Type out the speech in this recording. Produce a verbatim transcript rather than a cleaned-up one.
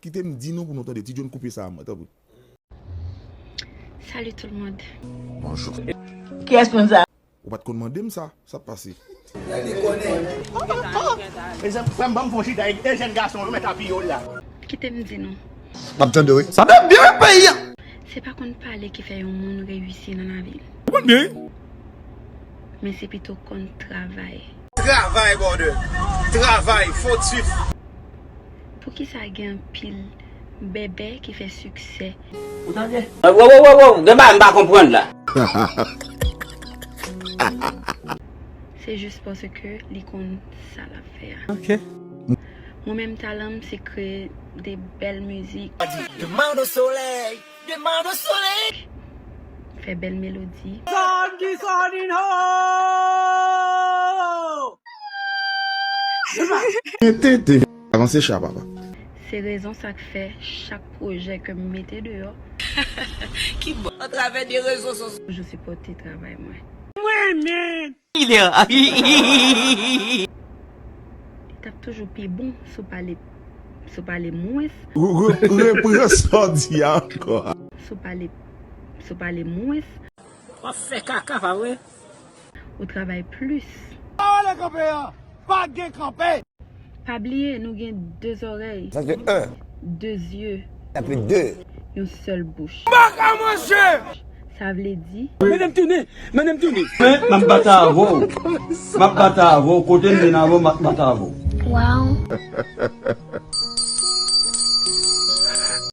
Kite m di nou pou nou tande. Ti John, koupe sa a mwen, tanpri. Salut tout le monde. Bonjou. Kiyès moun sa? Ou pa t konn mande m sa, sa t pase? Mezanmi, frè m, ban m fè yon chita e jèn gason yo mèt apiye w la. Kite m di nou. M ap tande, wi. Sa t ap byen peyi a. Se pa konn pale ki fè yon moun reyisi nan lavi l. Ou konn byen, wi. Men se pito konn travay. Travay, brother. Travay, fodtif. Poukisa gen anpil bèbè ki fè siksè? Ou tande? Wo, wo, wo, wo, gen bagay m pa konprann la. Se jis paske li konn sa l ap fè a. Ok. Mwen menm, talan m se kreye de bèl mizik, Demann o solèy, demann o solèy. fè bèl melodi. Tete. Avanse cha, papa. Se rezon sa k fè chak pwojè ke m mete deyò, Ki bon. Atravè de rezo sosyo. Toujou sipòte travay mwen. Mwen menm. Li t ap toujou pi bon si w pale, si w pale mwens, Re- re- Repran sa w di a ankò. si w pale, si w pale mwens, W ap fè kaka, pa vre? ou travay plis. Pale kanpe an. Pa gen kanpe. Pa bliye, nou gen de zòrèy, Sa se un. de zye, Sa pi de. yon sèl bouch. Pa ka manje. Sa vle di, Mennen m tounen, mennen m tounen. Men, m ap bat avè w. M ap bat avè w. Kote m mennen avè w, m ap bat avè w. Wow.